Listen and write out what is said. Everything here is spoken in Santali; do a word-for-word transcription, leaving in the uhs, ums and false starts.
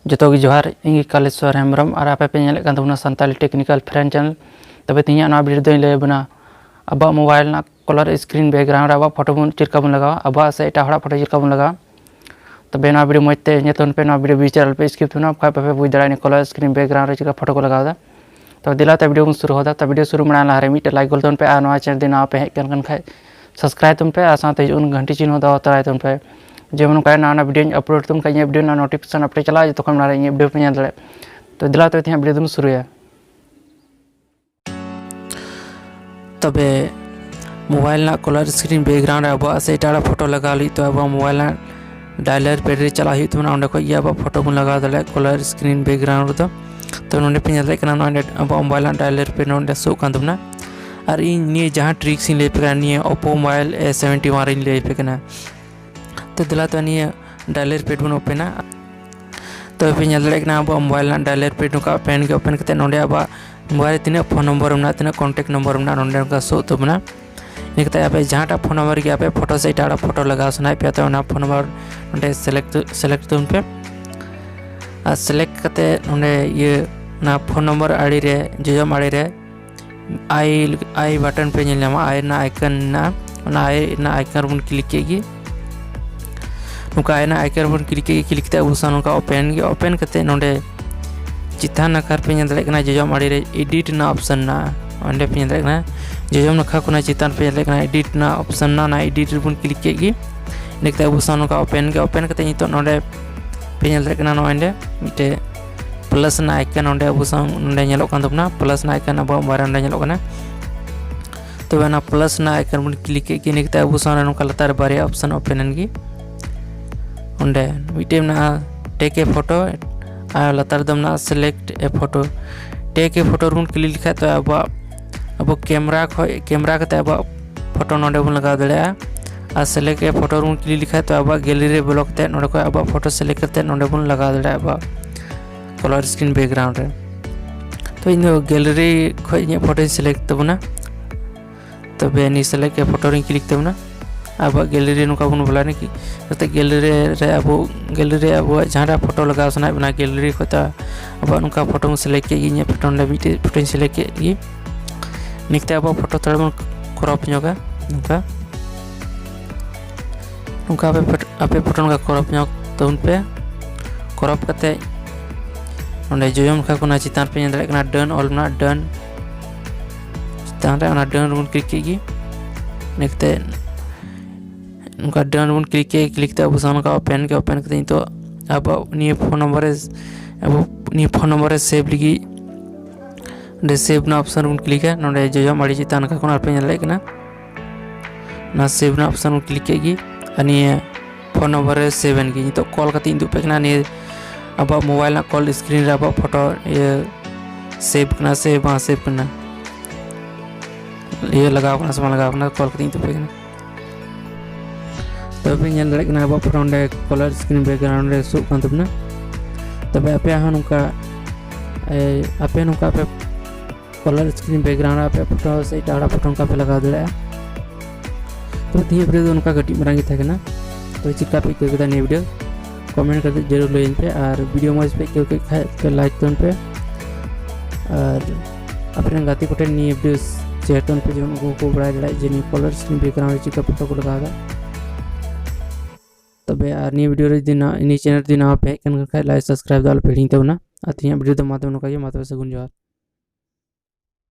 ᱡᱚᱛᱚ ᱜᱮ ᱡᱚᱦᱟᱨ, ᱤᱧ ᱜᱮ ᱠᱟᱞᱮᱥᱣᱚᱨ ᱦᱮᱢᱵᱨᱚᱢ ᱟᱨ ᱟᱯᱮ ᱯᱮ ᱧᱮᱞᱮᱫ ᱠᱟᱱ ᱛᱟᱵᱚᱱᱟ ᱥᱟᱱᱛᱟᱞᱤ technical friend channel᱾ ᱛᱚᱵᱮ ᱛᱮᱦᱮᱧᱟᱜ ᱱᱚᱣᱟ video ᱫᱚᱧ ᱞᱟᱹᱭ ᱟᱵᱚᱱᱟ ᱟᱵᱚᱣᱟᱜ mobile ᱨᱮᱱᱟᱜ caller screen background ᱨᱮ ᱟᱵᱚᱣᱟᱜ photo ᱵᱚᱱ ᱪᱮᱫ ᱞᱮᱠᱟ ᱵᱚᱱ ᱞᱟᱜᱟᱣᱟ, ᱟᱵᱚᱣᱟᱜ ᱥᱮ ᱮᱴᱟᱜ ᱦᱚᱲᱟᱜ photo ᱪᱮᱫ ᱞᱮᱠᱟ ᱵᱚᱱ ᱞᱟᱜᱟᱣᱟ᱾ ᱛᱚᱵᱮ ᱱᱚᱣᱟ video ᱢᱚᱡᱽ ᱛᱮ ᱧᱮᱞ ᱛᱟᱵᱚᱱ ᱯᱮ, ᱱᱚᱣᱟ video ᱵᱤᱪᱟᱨ ᱟᱞᱚᱯᱮ skip ᱛᱟᱵᱚᱱᱟ, ᱵᱟᱠᱷᱟᱡ ᱵᱟᱯᱮ ᱵᱩᱡᱽ ᱫᱟᱲᱮᱭᱟᱜᱼᱟ ᱱᱤᱭᱟᱹ caller screen background ᱨᱮ ᱪᱮᱫ ᱞᱮᱠᱟ photo ᱠᱚ ᱞᱟᱜᱟᱣ ᱮᱫᱟ᱾ ᱛᱚᱵᱮ ᱫᱮᱞᱟ ᱛᱮ video ᱵᱚᱱ ᱥᱩᱨᱩ ᱦᱚᱫᱟ᱾ ᱛᱚ video ᱥᱩᱨᱩ ᱢᱟᱲᱟᱝ ᱞᱟᱦᱟᱨᱮ ᱢᱤᱫᱴᱮᱱ like ᱜᱚᱞ ᱛᱟᱵᱚᱱ ᱯᱮ ᱟᱨ ᱱᱚᱣᱟ channel ᱡᱩᱫᱤ ᱱᱟᱣᱟ ᱯᱮ ᱦᱮᱡ ᱟᱠᱟᱱ ᱠᱷᱟᱱ subscribe ᱛᱟᱵᱚᱱ ᱯᱮ ᱟᱨ ᱥᱟᱶᱛᱮ ᱦᱤᱡᱩᱜ ᱠᱟᱱ ᱜᱷᱟᱱᱴᱤ ᱪᱤᱱᱦᱟᱹ ᱫᱚ ᱛᱚᱨᱟᱭ ᱛᱟᱵᱚᱱ ᱯᱮ᱾ ᱡᱮᱢᱚᱱ ᱱᱚᱝᱠᱟ ᱱᱟᱣᱟ ᱱᱟᱣᱟ video upload ᱛᱟᱵᱚᱱ ᱠᱷᱟᱱ ᱤᱧᱟᱹᱜ video ᱨᱮᱱᱟᱜ notification ᱟᱯᱮ ᱪᱟᱞᱟᱜᱼᱟ, ᱡᱚᱛᱚᱠᱷᱚᱱ ᱢᱟᱲᱟᱝ ᱨᱮ ᱤᱧᱟᱹᱜ video ᱯᱮ ᱧᱮᱞ ᱫᱟᱲᱮᱭᱟᱜᱼᱟ᱾ ᱛᱚ ᱫᱮᱞᱟ ᱛᱚᱵᱮ ᱛᱮᱦᱮᱧᱟᱜ video ᱫᱚᱵᱚᱱ ᱥᱩᱨᱩᱭᱟ᱾ ᱛᱚᱵᱮ mobile ᱨᱮᱱᱟᱜ caller screen background ᱨᱮ ᱟᱵᱚᱣᱟᱜ ᱥᱮ ᱮᱴᱟᱜ ᱦᱚᱲᱟᱜ photo ᱞᱟᱜᱟᱣ ᱞᱟᱹᱜᱤᱫ ᱛᱚ ᱟᱵᱚᱣᱟᱜ mobile ᱨᱮᱱᱟᱜ dialer pad ᱨᱮ ᱪᱟᱞᱟᱜ ᱦᱩᱭᱩᱜ ᱛᱟᱵᱚᱱᱟ᱾ ᱚᱸᱰᱮ ᱠᱷᱚᱱ ᱜᱮ ᱟᱵᱚᱣᱟᱜ photo ᱵᱚᱱ ᱞᱟᱜᱟᱣ ᱫᱟᱲᱮᱭᱟᱜᱼᱟ caller screen background ᱨᱮᱫᱚ᱾ ᱛᱚ ᱱᱚᱸᱰᱮ ᱯᱮ ᱧᱮᱞ ᱫᱟᱲᱮᱭᱟᱜ ᱠᱟᱱᱟ, ᱱᱚᱜᱼᱚᱭ ᱱᱚᱸᱰᱮ ᱟᱵᱚᱣᱟᱜ mobile ᱨᱮᱱᱟᱜ dialer pad ᱱᱚᱸᱰᱮ show ᱠᱟᱱ ᱛᱟᱵᱚᱱᱟ᱾ ᱟᱨ ᱤᱧ ᱱᱤᱭᱟᱹ ᱡᱟᱦᱟᱸ tricks ᱤᱧ ᱞᱟᱹᱭ ᱟᱯᱮ ᱠᱟᱱᱟ, ᱱᱤᱭᱟᱹ Oppo mobile A seventy one ᱨᱤᱧ ᱞᱟᱹᱭ ᱟᱯᱮ ᱠᱟᱱᱟ᱾ ᱛᱚ ᱫᱮᱞᱟ ᱛᱚ ᱱᱤᱭᱟᱹ dialer pad ᱵᱚᱱ open ᱟ᱾ ᱛᱚ ᱯᱮ ᱧᱮᱞ ᱫᱟᱲᱮᱭᱟᱜ ᱠᱟᱱᱟ ᱟᱵᱚᱣᱟᱜ mobile ᱨᱮᱱᱟᱜ dialer pad ᱱᱚᱝᱠᱟ open ᱜᱮ open ᱠᱟᱛᱮ ᱱᱚᱸᱰᱮ ᱟᱵᱚᱣᱟᱜ mobile ᱨᱮ ᱛᱤᱱᱟᱹᱜ phone number ᱢᱮᱱᱟᱜᱼᱟ, ᱛᱤᱱᱟᱹᱜ contact number ᱢᱮᱱᱟᱜᱼᱟ, ᱱᱚᱸᱰᱮ ᱱᱚᱝᱠᱟ show ᱩᱛᱟᱹᱨ ᱵᱚᱱᱟ᱾ ᱤᱱᱟᱹ ᱠᱟᱛᱮ ᱟᱯᱮ ᱡᱟᱦᱟᱸᱴᱟᱜ phone number ᱜᱮ ᱟᱯᱮ photo ᱥᱮ ᱮᱴᱟᱜ ᱦᱚᱲᱟᱜ photo ᱞᱟᱜᱟᱣ ᱥᱟᱱᱟᱭᱮᱫ ᱯᱮᱭᱟ, ᱛᱚ ᱚᱱᱟ phone number ᱱᱚᱸᱰᱮ select select ᱛᱟᱵᱚᱱ ᱯᱮ᱾ ᱟᱨ select ᱠᱟᱛᱮ ᱱᱚᱸᱰᱮ ᱤᱭᱟᱹ ᱚᱱᱟ phone number ᱟᱲᱮ ᱨᱮ, ᱡᱚᱡᱚᱢ ᱟᱲᱮ ᱨᱮ eye, eye button ᱯᱮ ᱧᱮᱞ ᱧᱟᱢᱟ, eye ᱨᱮᱱᱟᱜ icon ᱢᱮᱱᱟᱜᱼᱟ᱾ ᱚᱱᱟ eye ᱨᱮᱱᱟᱜ icon ᱨᱮᱵᱚᱱ click ᱠᱮᱫ ᱜᱮ᱾ ᱱᱚᱝᱠᱟ eye ᱨᱮᱱᱟᱜ icon ᱨᱮᱵᱚᱱ click ᱠᱮᱫ ᱜᱮ᱾ Click ᱠᱟᱛᱮ ᱟᱵᱚ ᱥᱟᱶ ᱱᱚᱝᱠᱟ open ᱜᱮ᱾ Open ᱠᱟᱛᱮ ᱱᱚᱸᱰᱮ ᱪᱮᱛᱟᱱ ᱱᱟᱠᱷᱟ ᱨᱮᱯᱮ ᱧᱮᱞ ᱫᱟᱲᱮᱭᱟᱜ ᱠᱟᱱᱟ ᱡᱚᱡᱚᱢ ᱟᱲᱮ ᱨᱮ edit ᱨᱮᱱᱟᱜ option ᱢᱮᱱᱟᱜᱼᱟ᱾ ᱚᱸᱰᱮ ᱯᱮ ᱧᱮᱞ ᱫᱟᱲᱮᱭᱟᱜ ᱠᱟᱱᱟ ᱡᱚᱡᱚᱢ ᱱᱟᱠᱷᱟ ᱠᱷᱚᱱᱟᱜ ᱪᱮᱛᱟᱱ ᱯᱮ ᱧᱮᱞ ᱫᱟᱲᱮᱭᱟᱜ ᱠᱟᱱᱟ edit ᱨᱮᱱᱟᱜ option ᱢᱮᱱᱟᱜᱼᱟ᱾ ᱚᱱᱟ edit ᱨᱮᱵᱚᱱ click ᱠᱮᱫ ᱜᱮ᱾ ᱤᱱᱟᱹ ᱠᱟᱛᱮ ᱟᱵᱚ ᱥᱟᱶ ᱱᱚᱝᱠᱟ open ᱜᱮ᱾ Open ᱠᱟᱛᱮ ᱱᱤᱛᱚᱜ ᱱᱚᱸᱰᱮ ᱯᱮ ᱧᱮᱞ ᱫᱟᱲᱮᱭᱟᱜ ᱠᱟᱱᱟ ᱱᱚᱜᱼᱚᱭ ᱱᱚᱸᱰᱮ ᱢᱤᱫᱴᱮᱡ plus ᱨᱮᱱᱟᱜ icon ᱱᱚᱸᱰᱮ ᱟᱵᱚ ᱥᱟᱶ ᱱᱚᱸᱰᱮ ᱧᱮᱞᱚᱜ ᱠᱟᱱ ᱛᱟᱵᱚᱱᱟ᱾ Plus ᱨᱮᱱᱟᱜ icon ᱟᱵᱚᱣᱟᱜ mobile ᱨᱮ ᱱᱚᱸᱰᱮ ᱧᱮᱞᱚᱜ ᱠᱟᱱᱟ᱾ ᱛᱚᱵᱮ ᱚᱱᱟ plus ᱨᱮᱱᱟᱜ icon ᱵᱚᱱ click ᱠᱮᱫ ᱜᱮ᱾ ᱤᱱᱟᱹ ᱠᱟᱛᱮ ᱟᱵᱚ ᱥᱟᱶ ᱱᱚᱝᱠᱟ ᱞᱟᱛᱟᱨ ᱨᱮ ᱵᱟᱨᱭᱟ option open ᱮᱱ ᱜᱮ᱾ ᱚᱸᱰᱮ ᱢᱤᱫᱴᱮᱡ ᱢᱮᱱᱟᱜᱼᱟ take a photo ᱟᱨ ᱞᱟᱛᱟᱨ ᱨᱮᱫᱚ ᱢᱮᱱᱟᱜᱼᱟ select a photo᱾ Take a photo ᱨᱮᱵᱚᱱ click ᱞᱮᱠᱷᱟᱡ ᱛᱚ ᱟᱵᱚᱣᱟᱜ, ᱟᱵᱚ camera ᱠᱷᱚᱡ, camera ᱠᱟᱛᱮ ᱟᱵᱚᱣᱟᱜ photo ᱱᱚᱸᱰᱮ ᱵᱚᱱ ᱞᱟᱜᱟᱣ ᱫᱟᱲᱮᱭᱟᱜᱼᱟ᱾ ᱟᱨ select a photo ᱨᱮᱵᱚᱱ click ᱞᱮᱠᱷᱟᱡ ᱛᱚ ᱟᱵᱚᱣᱟᱜ gallery ᱨᱮ ᱵᱚᱞᱚ ᱠᱟᱛᱮ ᱱᱚᱸᱰᱮ ᱠᱷᱚᱡ ᱟᱵᱚᱣᱟᱜ photo select ᱠᱟᱛᱮ ᱱᱚᱸᱰᱮ ᱵᱚᱱ ᱞᱟᱜᱟᱣ ᱫᱟᱲᱮᱭᱟᱜᱼᱟ ᱟᱵᱚᱣᱟᱜ caller screen background ᱨᱮ᱾ ᱛᱚ ᱤᱧ ᱫᱚ gallery ᱠᱷᱚᱡ ᱤᱧᱟᱹᱜ photo ᱤᱧ select ᱛᱟᱵᱚᱱᱟ᱾ ᱛᱚᱵᱮ ᱱᱤᱭᱟᱹ select a photo ᱨᱤᱧ click ᱛᱟᱵᱚᱱᱟ᱾ ᱟᱵᱚᱣᱟᱜ ᱜᱮᱞᱟᱨᱤ ᱱᱚᱝᱠᱟ ᱵᱚᱱ ᱵᱚᱞᱚᱭᱮᱱᱟ᱾ ᱠᱤ ᱠᱟᱛᱮ ᱜᱮᱞᱟᱨᱤ ᱨᱮ ᱟᱵᱚ ᱜᱮᱞᱟᱨᱤ ᱨᱮ ᱟᱵᱚᱣᱟᱜ ᱡᱟᱦᱟᱸᱴᱟᱜ ᱯᱷᱳᱴᱳ ᱞᱟᱜᱟᱣ ᱥᱟᱱᱟᱭᱮᱫ ᱵᱚᱱᱟ ᱜᱮᱞᱟᱨᱤ ᱠᱷᱚᱱ, ᱛᱟ ᱟᱵᱚᱣᱟᱜ ᱱᱚᱝᱠᱟ ᱯᱷᱳᱴᱳ ᱵᱚᱱ ᱥᱤᱞᱮᱠᱴ ᱠᱮᱫ ᱜᱮ᱾ ᱤᱧᱟᱹᱜ ᱯᱷᱳᱴᱳ ᱱᱚᱰᱮ ᱢᱤᱫᱴᱮᱡ ᱯᱷᱳᱴᱳᱧ ᱥᱤᱞᱮᱠᱴ ᱠᱮᱫ ᱜᱮ᱾ ᱱᱤᱛᱚᱜ ᱟᱵᱚᱣᱟᱜ ᱯᱷᱳᱴᱳ ᱛᱷᱚᱲᱟ ᱵᱚᱱ ᱠᱨᱚᱯ ᱧᱚᱜᱟ᱾ ᱱᱚᱝᱠᱟ ᱱᱚᱝᱠᱟ ᱟᱯᱮ ᱯᱷᱳᱴᱳ, ᱟᱯᱮ ᱯᱷᱳᱴᱳ ᱱᱚᱝᱠᱟ ᱠᱨᱚᱯ ᱧᱚᱜ ᱛᱟᱵᱚᱱ ᱯᱮ᱾ ᱠᱨᱚᱯ ᱠᱟᱛᱮ ᱱᱚᱰᱮ ᱡᱚᱡᱚᱢ ᱱᱟᱠᱷᱟ ᱠᱷᱚᱱᱟᱜ ᱪᱮᱛᱟᱱ ᱯᱮ ᱧᱮᱞ ᱫᱟᱲᱮᱭᱟᱜ ᱠᱟᱱᱟ, ᱰᱟᱱ ᱚᱞ ᱢᱮᱱᱟᱜᱼᱟ, ᱰᱟᱱ᱾ ᱪᱮᱛᱟᱱ ᱨᱮ ᱚᱱᱟ ᱰᱟᱱ ᱨᱮᱵᱚᱱ ᱠᱞᱤᱠ ᱠᱮᱫ ᱜᱮ᱾ ᱤᱱᱟᱹ ᱠᱟᱛᱮ ᱱᱚᱝᱠᱟ ᱰᱟᱱ ᱨᱮᱵᱚᱱ ᱠᱞᱤᱠ ᱠᱮᱫ, ᱠᱞᱤᱠ ᱠᱟᱛᱮ ᱟᱵᱚ ᱥᱟᱢᱟᱝ ᱱᱚᱝᱠᱟ ᱳᱯᱮᱱ ᱠᱮᱫ, ᱳᱯᱮᱱ ᱠᱟᱛᱮ ᱱᱤᱛᱚᱜ ᱟᱵᱚᱣᱟᱜ ᱱᱤᱭᱟᱹ ᱯᱷᱳᱱ ᱱᱚᱢᱵᱚᱨ ᱨᱮ, ᱟᱵᱚ ᱱᱤᱭᱟᱹ ᱯᱷᱳᱱ ᱱᱚᱢᱵᱚᱨ ᱨᱮ ᱥᱮᱵᱷ ᱞᱟᱹᱜᱤᱫ ᱚᱸᱰᱮ ᱥᱮᱵᱷ ᱨᱮᱱᱟᱜ ᱚᱯᱥᱚᱱ ᱨᱮᱵᱚᱱ ᱠᱞᱤᱠᱟ᱾ ᱱᱚᱰᱮ ᱡᱚᱡᱚᱢ ᱟᱲᱮ ᱪᱮᱛᱟᱱ ᱱᱟᱠᱷᱟ ᱠᱷᱚᱱ ᱟᱯᱮ ᱧᱮᱞ ᱫᱟᱲᱮᱭᱟᱜ ᱠᱟᱱᱟ, ᱚᱱᱟ ᱥᱮᱵᱷ ᱨᱮᱱᱟᱜ ᱚᱯᱥᱚᱱ ᱵᱚᱱ ᱠᱞᱤᱠ ᱠᱮᱫ ᱜᱮ᱾ ᱟᱨ ᱱᱤᱭᱟᱹ ᱯᱷᱳᱱ ᱱᱚᱢᱵᱚᱨ ᱨᱮ ᱥᱮᱵᱷ ᱮᱱ ᱜᱮ᱾ ᱱᱤᱛᱚᱜ ᱠᱚᱞ ᱠᱟᱛᱮ ᱤᱧ ᱩᱫᱩᱜ ᱟᱯᱮ ᱠᱟᱱᱟ᱾ ᱱᱤᱭᱟᱹ ᱟᱵᱚᱣᱟᱜ ᱢᱳᱵᱟᱭᱤᱞ ᱨᱮᱱᱟᱜ ᱠᱚᱞ ᱥᱠᱨᱤᱱ ᱨᱮ ᱟᱵᱚᱣᱟᱜ ᱯᱷᱳᱴᱳ ᱤᱭᱟᱹ ᱥᱮᱵᱷ ᱠᱟᱱᱟ ᱥᱮ ᱵᱟᱝ ᱥᱮᱵᱷ ᱠᱟᱱᱟ, ᱤᱭᱟᱹ ᱞᱟᱜᱟᱣ ᱠᱟᱱᱟ ᱥᱮ ᱵᱟᱝ ᱞᱟᱜᱟᱣ ᱠᱟᱱᱟ, ᱠᱚᱞ ᱠᱟᱛᱮ ᱤᱧ ᱩᱫᱩᱜ ᱟᱯᱮ ᱠᱟᱱᱟ᱾ ᱛᱚᱵᱮ ᱯᱮ ᱧᱮᱞ ᱫᱟᱲᱮᱭᱟᱜ ᱠᱟᱱᱟ ᱟᱵᱚᱣᱟᱜ ᱯᱷᱳᱴᱳ ᱚᱸᱰᱮ ᱠᱚᱞᱟᱨ ᱥᱠᱨᱤᱱ ᱵᱮᱠᱜᱨᱟᱣᱩᱱᱰ ᱨᱮ ᱥᱳᱜ ᱠᱟᱱ ᱛᱟᱵᱚᱱᱟ᱾ ᱛᱚᱵᱮ ᱟᱯᱮᱭᱟᱜ ᱦᱚᱸ ᱱᱚᱝᱠᱟ, ᱮ, ᱟᱯᱮ ᱱᱚᱝᱠᱟ ᱟᱯᱮ ᱠᱚᱞᱟᱨ ᱥᱠᱨᱤᱱ ᱵᱮᱠᱜᱨᱟᱣᱩᱱᱰ ᱨᱮ ᱟᱯᱮᱭᱟᱜ ᱯᱷᱳᱴᱳ ᱥᱮ ᱮᱴᱟᱜ ᱦᱚᱲᱟᱜ ᱯᱷᱳᱴᱳ ᱚᱱᱠᱟ ᱯᱮ ᱞᱟᱜᱟᱣ ᱫᱟᱲᱮᱭᱟᱜᱼᱟ᱾ ᱛᱚ ᱛᱮᱦᱮᱧᱟᱜ ᱵᱷᱤᱰᱤᱭᱳ ᱫᱚ ᱱᱚᱝᱠᱟ ᱠᱟᱹᱴᱤᱡ ᱢᱟᱨᱟᱝ ᱜᱮ ᱛᱟᱦᱮᱸ ᱠᱟᱱᱟ᱾ ᱛᱚ ᱪᱮᱫ ᱞᱮᱠᱟ ᱯᱮ ᱟᱹᱭᱠᱟᱹᱣ ᱠᱮᱫᱟ ᱱᱤᱭᱟᱹ ᱵᱷᱤᱰᱤᱭᱳ, ᱠᱚᱢᱮᱱᱴ ᱠᱟᱛᱮ ᱡᱟᱹᱨᱩᱲ ᱞᱟᱹᱭᱟᱹᱧ ᱯᱮ᱾ ᱟᱨ ᱵᱷᱤᱰᱤᱭᱳ ᱢᱚᱡᱽ ᱯᱮ ᱟᱹᱭᱠᱟᱹᱣ ᱠᱮᱫ ᱠᱷᱟᱡ ᱯᱮ ᱞᱟᱭᱤᱠ ᱛᱟᱵᱚᱱ ᱯᱮ, ᱟᱨ ᱟᱯᱮ ᱨᱮᱱ ᱜᱟᱛᱮ ᱠᱚᱴᱷᱮᱱ ᱱᱤᱭᱟᱹ ᱵᱷᱤᱰᱤᱭᱳ ᱥᱮᱭᱟᱨ ᱛᱟᱵᱚᱱ ᱯᱮ, ᱡᱮᱢᱚᱱ ᱩᱱᱠᱩ ᱦᱚᱸᱠᱚ ᱵᱟᱲᱟᱭ ᱫᱟᱲᱮᱭᱟᱜᱼᱟ ᱡᱮ ᱱᱤᱭᱟᱹ ᱠᱚᱞᱟᱨ ᱥᱠᱨᱤᱱ ᱵᱮᱠᱜᱨᱟᱣᱩᱱᱰ ᱨᱮ ᱪᱮᱫ ᱞᱮᱠᱟ ᱯᱷᱳᱴᱳ ᱠᱚ ᱞᱟᱜᱟᱣ ᱮᱫᱟ᱾ ᱛᱚᱵᱮ ᱟᱨ ᱱᱤᱭᱟᱹ ᱵᱷᱤᱰᱤᱭᱳ ᱨᱮ ᱡᱩᱫᱤ ᱱᱟ-, ᱱᱤᱭᱟᱹ ᱪᱮᱱᱮᱞ ᱨᱮ ᱡᱩᱫᱤ ᱱᱟᱣᱟ ᱯᱮ ᱦᱮᱡ ᱠᱟᱱ ᱠᱷᱟᱡ ᱞᱟᱭᱤᱠ ᱥᱟᱵᱥᱠᱨᱟᱭᱤᱵ ᱫᱚ ᱟᱞᱚ ᱯᱮ ᱦᱤᱲᱤᱧ ᱛᱟᱵᱚᱱᱟ᱾ ᱟᱨ ᱛᱮᱦᱮᱧᱟᱜ ᱵᱷᱤᱰᱤᱭᱳ ᱫᱚ ᱢᱟ ᱛᱚᱵᱮ ᱱᱚᱝᱠᱟ ᱜᱮ, ᱢᱟ ᱛᱚᱵᱮ ᱥᱟᱹᱜᱩᱱ ᱡᱚᱦᱟᱨ᱾